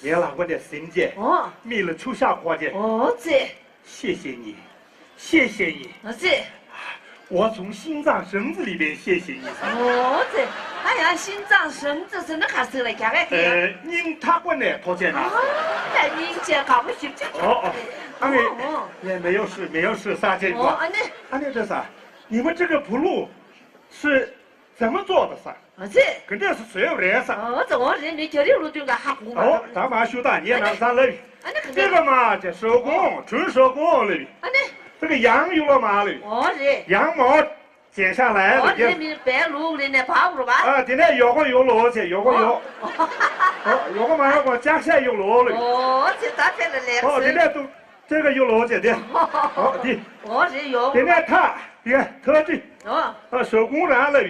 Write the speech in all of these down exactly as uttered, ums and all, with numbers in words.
ངའི་ལག་པ་ནས་ཟིན་བྱས། ཨོ། མིག་ལ་ཆུ་ཤག་འཁོར་བྱས། ཨོ་ཙི། 谢谢你，谢谢你。 ཨོ་ཙི། 我从心脏绳子里边谢谢你。 ཨོ་ཙི། ད་ཡང་心脏绳子ཟེར་ན་ག་ཟེར་ལ་རྒྱ་སྐད་དེ་ཡང་། 呃，སྙིང་ཐག་པ་ནས་ཐུགས་རྗེ་གནང་། ཨོ་ད་སྙིང་རྗེ་དགའ་པོ་ཞེ་པོ་ཅིག་ཨོ་ཨོ། ཨ་ནི། ཨོ་ཨོ། 也没有事，没有事， ཟེར་བྱས། ཨོ་ཨ་ནི། 啊，那个啥，你们这个 blue 是怎么做的 ཟེར། ཨ་ཙི། ག་འདྲས་སེ་བཟོས་པ་རེད་ཟེར། ཨོ་ཙི། ཨོ་རེད། མི་རྒྱ་རིགས་སློབ་སྟོན་ག་ཧ་གོ་མ། ཨོ་ད་མ་ཞུ་ད་ངས་ནང་ཚང་ལབ་ཡིན། ཨ་ནི་ག་འདྲས། 这个嘛叫手工，纯手工 ལབ་ཡིན། ཨ་ནི། 这个羊油了吗 ལབ་ཡིན། ཨོ་རེད། 羊毛剪下来了。 ཨོ་རེད། མི་བལ་ལུག་ལས་ནས་བག་རུ་བ། 啊，དེ་ནས་ཡོག་གོ་ཡོག་ལོ་ཟེར། ཡོག་གོ་ཡོག་ཨོ་ཡོག་གོ་མ་ཡོག་གོ་ལྕགས་ཤ་ཡོག་ལོ་ལབ་ཡིན། ཨོ་ཙི། ད་དེ་ལ་ལས། 哦， ཟེར། 人家都 这个有了解的。哦，对。 ཨོ་རེད། ཡོག་དེ་ནས་ཐག་དེ་ཐག་དེ། ཨོ། 啊，手工染了，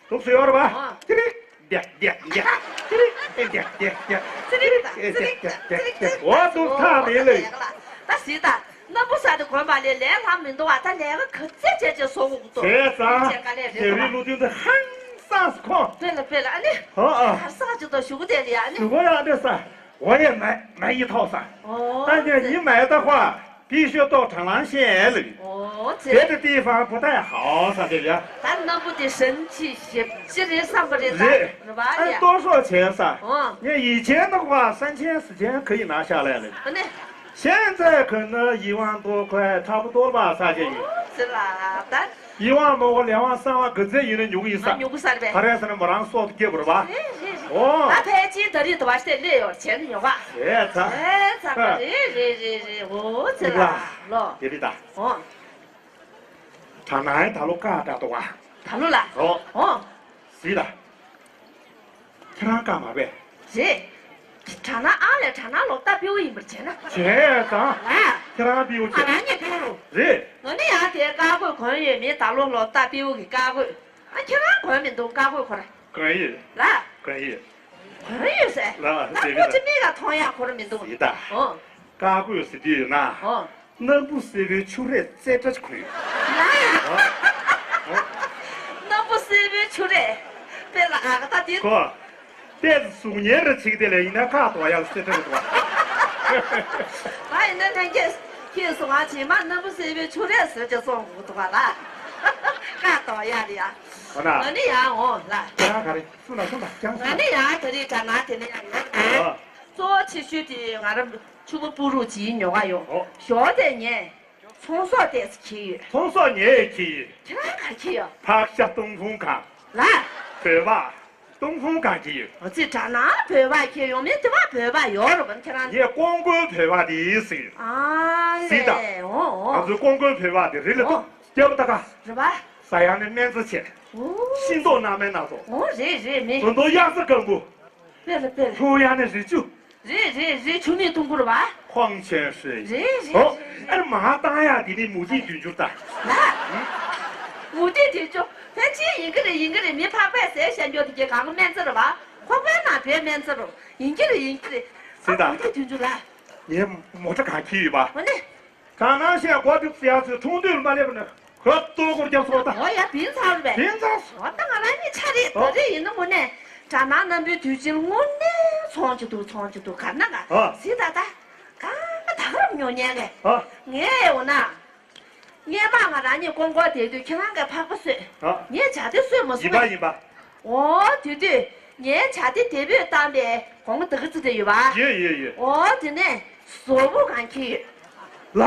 都是要的吧？ ཨོ། 这里，点点点，这里，点点点，这里，点点点点，我都看没了。 ད་ཟེར་ད། སྣམ་བུ་ཟེར་དེ་གོན་པ་ལས་ལས་སླ་མི་འདུག་བ། ད་ལས་ཀ་ག་ཚད་བྱས་བྱས་བཟོ་དགོས་འདུག་བྱས་ཙང་། བྱས་ཀ་ལས་རེད་རྒྱ་རིགས་བ། སློབ་སྟོན་དེ་ཧང་སངས་སུ་ཁོང་། དཔེ་ལ་དཔེ་ལ། ཨ་ནི། ཧོ་ཨ། ཧང་སངས་ཅིག་ཏུ་བཞུགས་བསྡད་ལ་ཡ། ཨ་ནི། 如果要这啥， 我也买买一套 ཟེར། ཨོ། 但是你买的话，必须到长廊县了。 ཨོ་ཙི། 别的地方不太好 ཟེར་དེ་ཡ། ད་སྣམ་བུ་དེ་神器ཞེ་པོ་ཅིག་རེད་བསམ་པ་རེད་ད། རེད། རེད་པ། 哎， ཡ། 多少钱 ཟེར། ཨོ། 你以前的话三千四千可以拿下来了。 ཨ་ནི། 现在可能一万多块差不多吧 ཟེར་བྱས་ཡིན། ཨོ་ཙི་ལ་ད། 一万 མ་གཏོགས་两万三万 ག་ཚད་ཡིན་ན་ཉོ་གི་ཡིན་ཟེར། ཨ་ཉོ་གི་ཟེར་བས། ག་རེ་ཟེར་ན་མོ་རང་སྲོག་ཏུ་སྐྱེལ་དགོས་རེད་པ། རེད་རེད་རེད། ཨོ། ད་ཕལ་ཆེར་ད་རེས་དུ་བ་ཤེས་ལས་ཡོད་བྱས་ནས་ཉོ་ག། རེད་ད། རེད་ད། ཨ། རེད་རེད་རེད་རེད། ཨོ་ཙི་ལ། ལོ། དེ་རེད་ད། ཨོ། དྲ་ནང་ད་ལོ་ཀ་འདྲ་འདུག་བ། ད་ལོ་ལ། ཨོ། ཨོ། ཟིག་ད། ཁྱེད་རང་ཀ་མ་བས། རེད། དྲ་ནང་ཨ་ལས་དྲ་ནང་ལོ་ལྟ་སྤྲེའུ་ཡིན་པར་བྱས་ན། བྱས་ཙང་། ཨ། ཁྱེད་རང་སྤྲེའུ་ང་བྱས། རང་ཉིད་སྤྲེའུ། རེད། ང་ནི་ཡང་དེའི་ཀ་གོས་གོན་ཡོད་མེད། ད་ལོ་ལོ་ལྟ་སྤྲེའུ་གི་ཀ་གོས། ཨ་ཁྱེད་རང་གོན་མི་འདུག་ཀ་གོས་ཁོ་ར། གོན་ཡོད། ལ། གོན་ཡོད། གོན་ཡོད་ཟེར། ལ་ད་དེ་ཁོ་ཅི་མིག་ལ་མཐོང་ཡག་ཁོ་ར་མི་འདུག་ཡིན་ད། ཨོ། ཀ་གོས་ཟེར་དུས་ཡོད་ན། ཨོ། སྣམ་བུ་སེར་པོའི་ཆུ་རས་རྩེ་གྲ་ཅིག་གོན་ཡོད། ཡ་ཡ། ཨོ། ཨོ། སྣམ་བུ་སེར་པོའི་ཆུ་རས། དཔེ་ལ་ཨ་ད་དེ། ཁོ། ཏོག་ཙམ་གཟུགས་བརྙན་རེ་བྱེད་དེ་ལས་ཡིན་ན་ཁ་དོག་ཡག་སེ་ཏྲ་རེད་པ། ད་ཡིན་ན་ལྷན་རྒྱས་ཁྱེད་སོང་ང་བྱེ་མ་སྣམ་བུ་སེར་པོའི་ཆུ་རས་བཟོས་ཀྱང་སོང་དགོས་འདུག་ག་ལ། ཁ་དོག་ཡག་རེད་ཡ། ཨོ་ན། ང་ནི་ཡང་འོང་ལ། ཁྱེད་རང་ག་རེ་སུ་ལ་སུ་ལ་ཀྱང་སུ་ང་ལ། ནི་ཡང་ད་རེས་དྲ་ནང་དེ་ནས་ཡང་ཡོང་། ཨོ། གཙོ་བོ་ཆེ་ཤོས་དེ་ང་རང་ཕྲུ་གུ་སྤུ་རུ་གྱིས་ཉོ་ག་ཡོང་། ཨོ། ཞོགས་དེ་ངས་ཚོང་ཟོག་དེ་ཚོ་ཁྱེར་ཡོད། ཚོང་ཟོག་ངས་ཁྱེར་ཡོད། ཁྱེད་རང་ག་རེ་ཁྱེར་ཡོད། ཕག་ཤ་ཏུང་ཧྥུང་གང་། ལ། བོད་ཕག་ཏུང་ཧྥུང་གང་ཁྱེར་ཡོད། ཨོ་ཙི། དྲ་ནང་བོད་ཕག་ཁྱེར་ཡོང་མིན་དེ་བ་བོད་ཕག་ཡོད་རེད་པ་ཁྱེད་རང་། ངས་ཀོང་པོའི་བོད་ཕག་དེ་ཟེར་ཡོད། ཨ་ཟེར་ད། ལེ། ཨོ་ཨོ། ང་ཚོའི་ཀོང་པོའི་བོད་ཕག་དེ་རི་ལ་ཨོ་ཏོག་རྒྱབ་ད་ག་རེད་པ། ཟ་ཡག་ནི་སྨན་རྩྭ་བྱས། ཨོ། ཤིང་ཏོག་སྣ་མིན་སྣ་ཚོགས། ཨོ་རེད་རེད་མེད། ད་དུང་གཡག་རྩེ་སྐམ་པོ། དཔེ་ལ་དཔེ་ལ། འཐུང་ཡག་ནི་རི་ཆུ། རེད་རེད་རེད། ཆུ་མིག་འཐུང་དགོས་རེད་པ། 矿泉水། རེད་རེད་ཨོ། རེད་རེད། ཨ་ནི་མར་བཏང་ཡག་དེ་ནི་མུ་ཏིག་དུས་འགྱུར་ད། ལ། མུ་ཏིག་དུས་འགྱུར་ཕལ་ཆེར་ཡིན་གྱི་རེད་ཡིན་གྱི་རེད། མི་ཕག་པས་ཟས་བཤད་རྒྱུ་དེ་གྱད་གང་གི་སྨན་རྩྭ་རེད་པ། ཁོག་པའི་ནང་བོད་སྨན་རྩྭ་རེད། ཡིན་གྱི་རེད་ཡིན་གྱི་རེད། ཟེར་ད། མུ་ཏིག་དུས་འགྱུར་ལ། ངས་མོ་ཊ་གང་ཁྱེར་ཡོད་པ། འོ་ནི། དྲ་ནང་བཤད་སྒོ་དེ་བརྩི་ཡག་ཚོས་ཁྲུང་དུས་མ་སླེབས་པ་ནས་ཁོ་ལྟོ་སྐོར་རྒྱབ་སོང་ད། འོ་ཡ་བིན་ཚར་རེད་པས། བིན་ཚར་སོང་། འོ་ད་ང་རང་གཉིས་ཆ་རེད། ཨོ། ད་རེས་ཡིན་ན་དངོས་གནས་དྲ་ནང་སྣམ་བུའི་དུས་ཆེན་དངོས་གནས་ཚོང་ཅིག་འདུག་ཚོང་ཅིག་འདུག་ག་ན་ག་ཨོ། ཟི་ད་ད་གང་ད་ག་རབ་ཉོ་ཉན་གས། ཨོ། ངས་འོ་ན་སྔས་མ་ང་རང་གཉིས་ཀོང་ཀོ་བསྡད་དུས་ཁྱེད་རང་གིས་ཕག་པ་གསོས། ཨོ། ངས་བྱ་དེ་གསོས་མ་ཡིན་པ་སོང་། ཡིན་པ། འོ་དེ་དུས་ངའི་བྱ་དེ་དེ་བོས་བཏང་པའི་གོང་བདག་རྩི་དེ་ཡོད་པ། ཡོད་ཡོད་ཡོད། འོ་དེ་ནས་བཟོ་བོ་གང་ཁྱེར་ཡོད། ལ།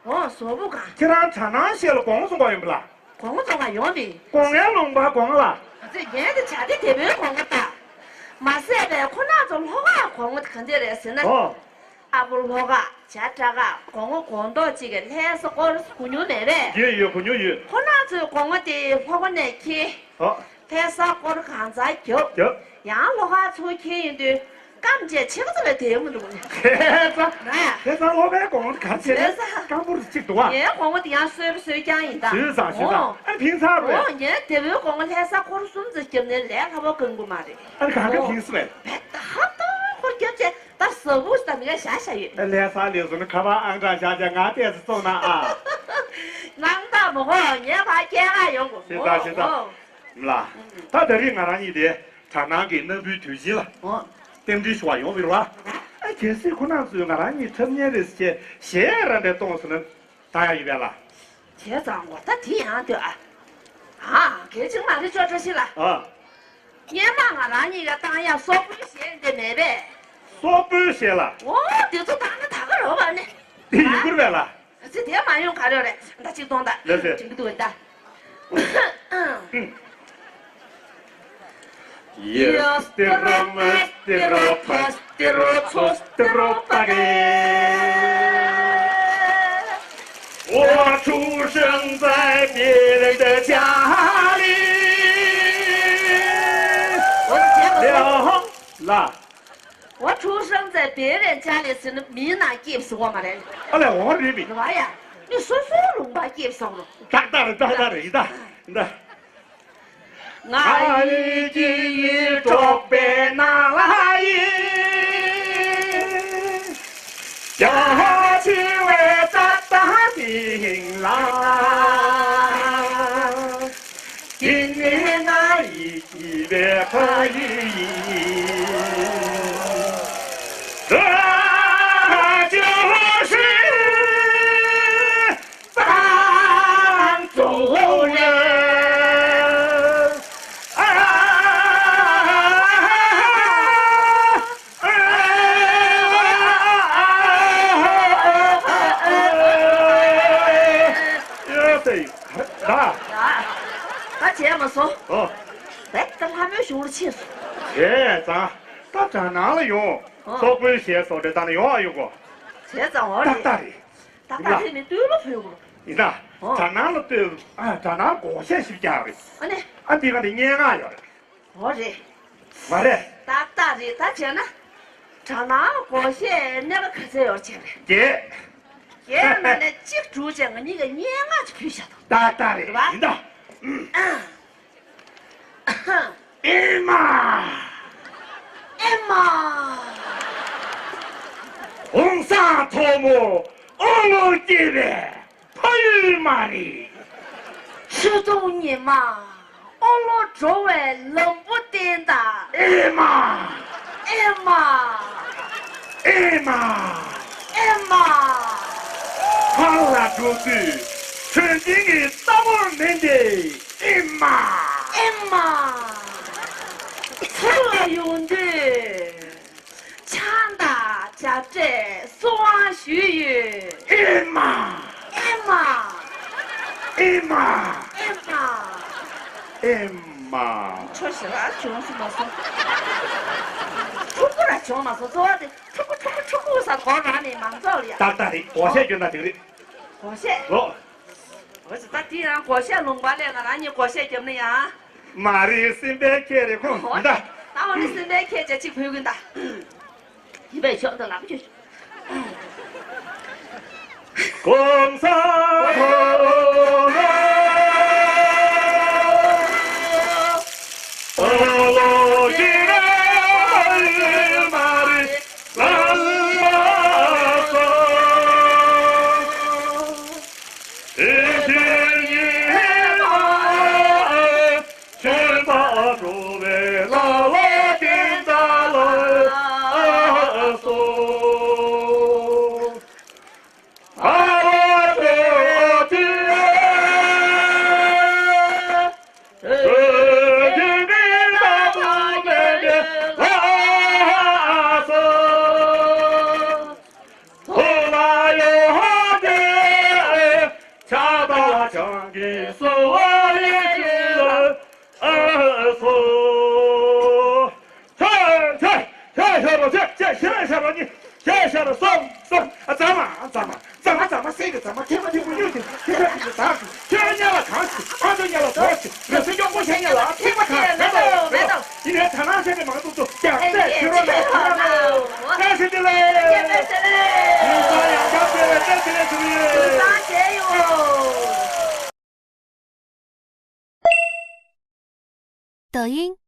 འོ་བཟོ་བོ་གང་། ཁྱེད་རང་དྲ་ནང་བཤད་ལ་གོང་སོང་ག་ཡོང་པ་ལ། གོང་སོང་ག་ཡོང་མི། གོང་ངའི་ལུང་པ་གོང་ལ། ཨ་ཙི་ངས་དེ་བྱ་དེ་དེ་བོའི་གོང་ལ་བཏང་། མ་ཟད་པའི་ཁོ་ན་ཚོ་ལྷོ་ཁ་གོང་མོ་དེ་ག་འདྲ་རེད་ཟེར་ན། འོ། ཨ་ཁུ་ལྷོ་ཁ་བྱ་དྲག་ཁ་གོང་མོ་གོང་མདོག་ཅིག་གི་ལྷ་ས་སྐོར་གོ་མྱོང་མེད་པས། ཡོད་ཡོད་གོ་མྱོང་ཡོད། ཁོ་ན་ཚོའི་གོང་མོ་དེ་ལྷོ་ཁ་ནས་ཁྱེར། ཨོ། ལྷ་ས་སྐོར་གང་ཚང་རྒྱབ། རྒྱབ། ཡང་ལྷོ་ཁ་ཚུར་ཁྱེར་ཡོང་དུས་སྐམ་བྱས་ཕྱེད་ཀ་ཙམ་ལས་དེ་མི་འདུག་ནས། ཁེ་ཚ། ན། ཁེ་ཚ་ལྷོ་ཁའི་གོང་མོ་ག་ཚད་རེད། ཁེ་ཚ། སྐམ་པོ་རེ་གཅིག་འདུག་ཨ། ངའི་གོང་མོ་དེ་ཡང་སོས་པ་སོས་རྐྱང་ཡིན་ད། སོས་ཙང་སོས་ཙང་། ཨོ། ཨ་ཕིང་ཚ་རེད། ཨོ་ངའི་དེ་བོའི་གོང་མོ་ལྷ་ས་སྐོར་གསུམ་ཙམ་བརྒྱབ་ནས་ལས་སླ་པོ་གང་གི་མ་རེད། ཨ་ནི་གང་ག་ཨོ་ཕིང་སོང་བས། བས་ད་ཧབ་ཏོ་ཁོར་རྒྱབ་བྱས། ད་ཟ་བུ་ཞིག་ད་མི་ག་བཞག་བཞག་ཡོད། ལྷ་ས་ལས་བཟོ་ན་ཁ་པར་ཨང་གྲངས་བཞག་བྱས་ང་ལྟས་སུ་བཙོང་ན་ཨ། ནང་ད་མོ་ཧོ་ངའི་ཕ་སྐྱེལ་ག་ཡོང་གོ། ཤེས་ད་ཤེས་ད། ཨོ། ལ། ད་ད་རེས་ང་རང་གཉིས་དེ་དྲ་ནང་གི་སྣམ་བུའི་དུས་ཆེན་ལ། ཨོ། རྟེན་འབྲེལ་ཞུ་བ་ཡོང་བ་རེད་བ། ཨ། གལ་སྲིད་ཁོ་རང་ཚོས་ང་རང་གཉིས་འཁྲབ་མཁན་རེད་ཟེར་བྱས་གཞས་ར་འདྲ་གཏོང་སོང་ན་བཏང་ཡག་ཡོད་པས་ལགས། བྱས་ཙང་གོ་ད་དེ་ཡང་ལྟོས་ཨ། ཨ། གལ་ཆེན་མ་རེད། ཅོ་བཀྲ་ཤིས་ལགས། ཨ། སྔོན་མ་ང་རང་གཉིས་ཀ་བཏང་ཡག་སོག་པོའི་གཞས་འདི་མེད་པས། སོག་པོའི་གཞས་ལགས། འོ་དེ་ཚོ་བཏང་ན་ད་ག་རེད་པ་ནི། དེ་ཡིན་དགོས་རེད་པས་ལགས། ཨ་ཙི། དེ་མ་ཡོང་ག་རེ་རེད། ད་གཅིག་གཏོང་ད། ལགས་སེ། དྲན་གྱི་འདུག་ད། ཡེ་སྟེ་རོ་མེ་སྟེ་རོ་ཕ་སྟེ་རོ་ཚོ་སྟེ་རོ་པ་གེ། 我出生在别人的家里。 ལགས། 我出生在别人家里 ཟེར་ན་མིའི་ནང་སྐྱེས་ཟེར་བ་མ་རེད། ཨ་ལས། འོ་རེད་པས། རེད་པ་ཡ། མི་སོ་སོའི་ལུང་པར་སྐྱེས་སོང་རོ། ཏག་ཏག་རེད། ཏག་ཏག་རེད། ཡིན་ད། ཡིན་ད། ང་ཡི་སྐྱེ་ཡུལ་འབྲོག་པའི་ནང་ལ་ཡིན། རྒྱ་ཆེ་བའི་ཏག་ཏག་དེ་ཡིན་ལ། དེ་ནི་ང་ཡི་སྐྱེ་བའི་ཕ་ཡུལ་ཡིན། ད་ཅི་ཞིག་བཏང་འགྲོ་ཡ། ཨ། ཡ་སེ། ད། ད་བྱས་མ་སོང་། ཨོ། བས་ད་ལྷ་མོའི་གཞུང་ལ་ཕྱིན་སོང་། བྱས་ཙང་ད་དགྲ་ནང་ལ་ཡོང་། ཨོ། སོག་པོའི་གཞས་སོགས་དེ་ད་ནི་ཡོང་ཨ་ཡོང་གོ། བྱས་ཙང་འོ་རེད། ཏག་ཏག་རེད། ཏག་ཏག་རེད་ནི་སྟོད་ལུང་བོད་ལུང་། ཡིན་ད། ཨོ། དགྲ་ནང་ལ་སྟོད། ཨ། དགྲ་ནང་སྒོར་གཞས་ཞིག་རྒྱག་རེད། ཨ་ནི། ཨ། འདི་ག་ནི་སྙན་ངག་ཡོད་རེད། འོ་རེད། མ་རེད། ཏག་ཏག་རེད། ད་བྱས་ན། དགྲ་ནང་སྒོར་གཞས་སྣ་ཁ་ག་ཚད་ཡོད་བྱས་རེད། བརྒྱད། བརྒྱད་ནང་ནས་གཅིག་བསྒྲུགས་བྱས་ང་གཉིས་ཀ་སྙན་ངག་ཅིག་ཕུལ་བཞག་དང་། ཏག་ཏག་རེད། རེད་པ། ཡིན་ད། ཨ། ཨེ་མ། ཨེ་མ། གོང་ས་མཐོ་མོ་ཨོ་ལོ་སྐྱེས་པའི་ཕ་ཡུལ་མ་རེད། ཆུ་དུང་ཉི་མ་ཨོ་ལོ་འགྲོ་བའི་ལམ་བུ་བསྟན་དང་། ཨེ་མ། ཨེ་མ། ཨེ་མ། ཨེ་མ། ཕར་ལ་འགྲོ་དུས་མཆོད་སྦྱིན་གྱི་རྟ་ཕོར་མིན་ཏེ། ཨེ་མ། ཨེ་མ། ཚུར་ལ་ཡོང་དུས་ཆང་དང་བྱ་སྤྲེལ་བསུ་དབང་ཞུས་ཡོད། ཨེ་མ། ཨེ་མ། ཨེ་མ། ཨེ་མ། ཨེ་མ། ཁྱོད་ཞེ་དྲག་བྱུང་སོང་མ་སོང་། ཕྲུ་གུ་ར་བྱུང་མ་སོང་། གཙོ་བོ་དེ་ཕྲུ་གུ་ཕྲུ་གུ་ཕྲུ་གུ་ཟེར་གོ་རང་ནས་མང་ཚོགས་ལ་ཡ། ཏག་ཏག་རེད། སྒོར་གཞས་སྐྱོན་ན་དེ་རེད། སྒོར་གཞས། ལོ། འོ་ཙི། ད་དེ་ཡང་སྒོར་གཞས་ལུང་པ་ལས་ང་རང་གཉིས་སྒོར་གཞས་རྒྱབ་ན་ཡང་། མ་རེད། སེམས་པའི་ཁྱེད་རེད་ཁོང་། འོ་ད། ད་འོ་ནི་སེམས་པའི་ཁྱེད་ཅག་གཅིག་ཕུལ་གིན་ད། ཡིན་པའི་ཤོག་ད་ལག་ཁྱོད། གོང་ས་མཐོ་ལོ་ཀི་ར་མ་རི་ལ་ལ་སོ། ཨེ་ཤེས་ཉི་མ་ཨེ། ཆོས་པ་འགྲོ་བའི་ལ་བ་ཀུན་ད་ལ་སོ། ཨ་བ་ཏོ་ཏི་ཨེ། ཆོས་ཀྱི་ཀུན་ད་བུ་མེད་ལ་སོ། ཐོ་ལ་ཡོ་ཧ་ཏེ་ཆ་ད་ལ་ཆང་གི་སོ་བ་ཡེ་ཅི་ལ་ཨ་སོ། ཆ་ཆ་ཆ་ཤ་རོ་ཆ་ཆ་ཤ་ཤ་རོ་ནི་ཤ་ཤ་རོ་སོ་སོ། ཨ་ཙ་མ་ཨ་ཙ་མ་ཙ་མ་ཙ་མ་སེ་གི་ཙ་མ་ཐེ་མ་ཐེ་མ་ཡོད་ཅིག་ཐེ་ཤ་ཐེ་ཤ་ཟ་ཅིག་ཁྱོད་ཉལ་ལ་གང་ཅིག་ཁ་ཚོ་ཉལ་ལ་དོག་ཅིག་རེ་སེ་ཀྱོག་པོ་ཤ་ཉལ་ལ་ཐེ་མ་ཐ་མེད་དོ་མེད་དོ། ཡིན་ནའི་ད་ནང་བཤད་པའི་མང་ཚོགས་ཚོ་རྒྱག་རྩད་ཕྱི་རོལ་ནས་ཕུ་ལ་ནོ། བཀྲ་ཤིས་བདེ་ལེགས། བཀྲ་ཤིས་བདེ་ལེགས། དུས་བཟང་ཡང་བསྐྱར་བརྩེ་བའི་བཀྲ་ཤིས་བདེ་ལེགས་ཞུ་གི་ཡོད། དུས་བཟང་རྒྱལ་ཡོང་།抖音